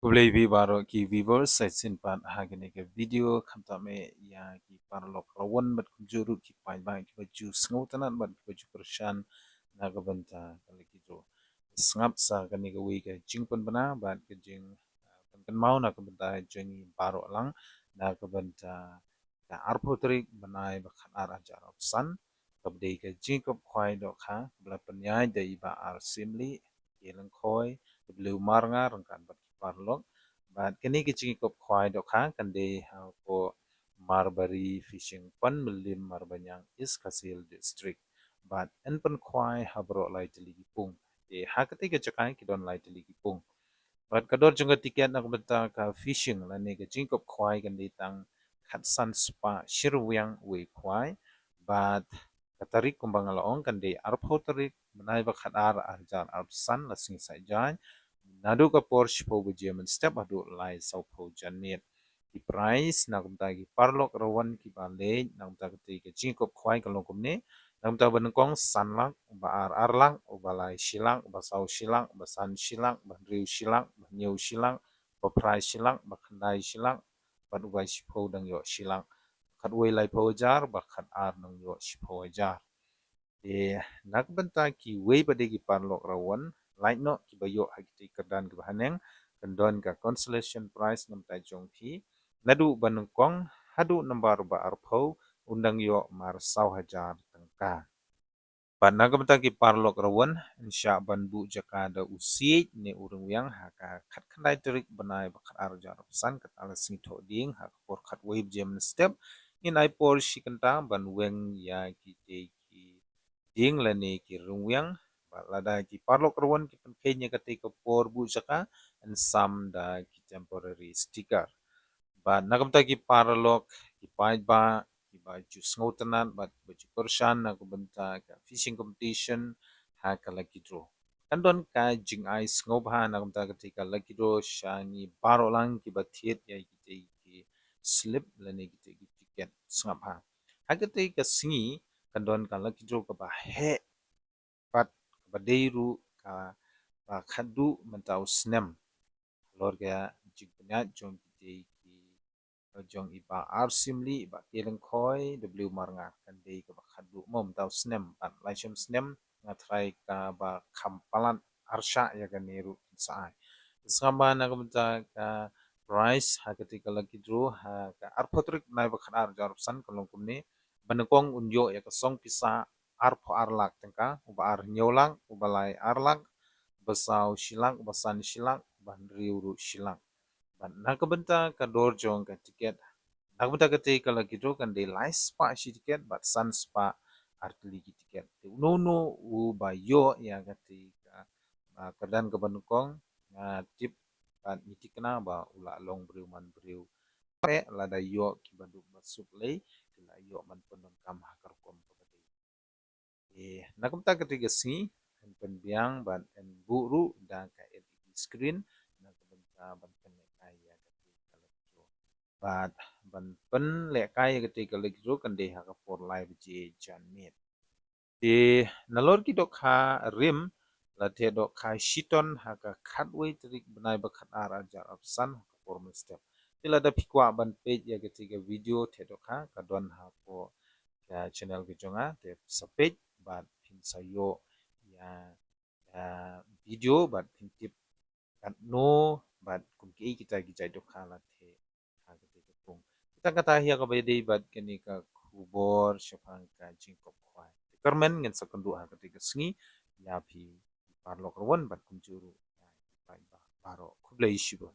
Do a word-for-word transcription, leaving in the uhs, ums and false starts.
Khublei ïa phi baroh ki viewers, sa shisien pat ha kane ka video khamtam eh ïa ki paralok rawon bad kumjuh ruh ki paidbah kiba ju sngewtynnat bad kiba ju kyrshan na ka bynta ka lucky draw. Sngap sa kane kawei ka jingpynbna bad ka jing, ah, pynkynmaw na ka bynta jong ngi baroh lang na ka bynta ka arphew tarik bnai ba khatar arhajar arphew san, kaba dei ka jingïakop khwai dohkha kaba la pynïaid da i Bah R. Syiemlieh, K. Lyngkhoi, W. Marngar ryngkat bad ki paralok. Bad kane ka jingïakop khwai dohkha kan dei hapoh Marbari Fishing Pond, Mylliem, Marbaniang, East Khasi Hills District. Bad yn pynkhwai ha baroh lai tylli ki pung. Te ha katei ka jaka ki don lai tylli ki pung. Bad ka dor jong ka tiket na ka bynta ka fishing lane ka jingïakop khwai kan dei tang khatsan spah shi ryngwiang wei khwai. Bad ka tarik kumba nga la ong kan dei arphew tarik bnai ba khatar arhajar arphew san, la sngi Saitjaiñ. Naduh ka por shiphew baje mynstep haduh lai sawphew janmiet. Ki prize na ka bynta ki paralok rawon kiba leit na ka bynta katei ka jingïakop khwai ka long kumne. Na ka bynta ba nyngkong san lak, ba ar ar lak, ba lai shi lak, ba saw shi lak, ba san shi lak, ba hynriew shi lak, ba hynñiew shi lak, ba phra shi lak, ba khyndai shi lak, bad uba shiphew dang ïoh shi lak. Khatwei laiphew hajar, ba khatar dang ïoh shiphew hajar. Te na ka bynta kiwei pat de ki paralok rawon, lait noh kiba ïoh ha kitei ki kyrdan kiba haneng, kan don ka consolation prize na ka bynta jong phi. Naduh ba nyngkong haduh nambar ba arphew, un dang ïoh mar saw hajar tyngka. Bad na ka bynta ki paralok rawon, yn shah ban buh jaka da u siej ne u ryngwiang ha ka khatkhyndai tarik bnai ba khatar arhajar arphew san, kata la sngi Thohdieng, ha ka por khatwei baje mynstep. Ngin ai por shi kynta ban weng ïa kitei ki dieng lane ki ryngwiang. Bad lada ki paralok rawon ki pynkheiñ ïa katei ka por buh jaka, yn sam da ki temporary sticker. Bad na ka bynta ki paralok, ki paidbah kiba ju sngewtynnat bad ba ju kyrshan na ka bynta ka fishing competition ha ka lucky draw, kan don ka jingai sngewbha na ka bynta katei ka lucky draw sha ngi baroh lang kiba thied ïa kitei ki slip lane kitei ki tiket. Sngap ha, ha katei ka sngi kan don ka lucky draw kaba heh bad kaba dei ruh kaba khadduh mynta u snem. Halor ka jingpynïaid jong kitei ki, jong i Bah R. Syiemlieh, i Bah K. Lyngkhoi, W. Marngar, kan dei kaba khadduh mo mynta u snem. Bad lashai snem nga tharai kaba kham palat arshah ïa kane ruh kin sa ai. Sngap ba na ka bynta ka prize ha katei ka lucky draw ha ka arphew tarik bnai ba khatar arhajar arphew san, ka long kumne. Ba nyngkong un ïoh ïa ka song pisa arphew ar lak tyngka, uba ar hynñiew lak, uba lai ar lak, uba saw shi lak, uba san shi lak, uba hynriew ruh shi lak. Bad na ka bynta ka dor jong ka tiket, na ka bynta katei ka lucky draw kan dei lai spah shi tiket bad san spah ar tylli ki tiket. Te uno uno uba ïoh ïa katei ka, ah, kyrdan kaba nyngkong, nga tip bad ngi thikna ba u la long briew man briew. Te lada ïoh kiba duk ba suk lei, ki la ïoh ban pyndonkam ha ka rukom kaba dei. Eh, na ka bynta katei ka sngi, yn pynbiang bad yn buh ruh da ka L E D screen na ka bynta ban pynlehkai ïa katei ka lucky draw. Bad ban pynlehkai ïa katei ka lucky draw kan dei ha ka por lai baje janmiet. Te nalor ki dohkha rim, la theh dohkha shiton ha ka khatwei tarik bnai ba khatar arhajar arphew san ha ka por mynstep. Te lada phi kwah ban peit ïa katei ka video theh dohkha, ka don hapoh ka channel ka jong nga, te sa peit bad phin sa ïoh ïa ka video bad phin tip katno bad kum kiei kita ki jait dohkha la theh ha katei ka pung. Te kata hi ïa kaba ïadei bad kane ka khubor shaphang ka jingïakop khwai. Te kyrmen ngin sa kynduh ha katei ka sngi ïa phi paralok rawon bad kumjuh ruh ïa phi paidbah baroh. Khublei shibun.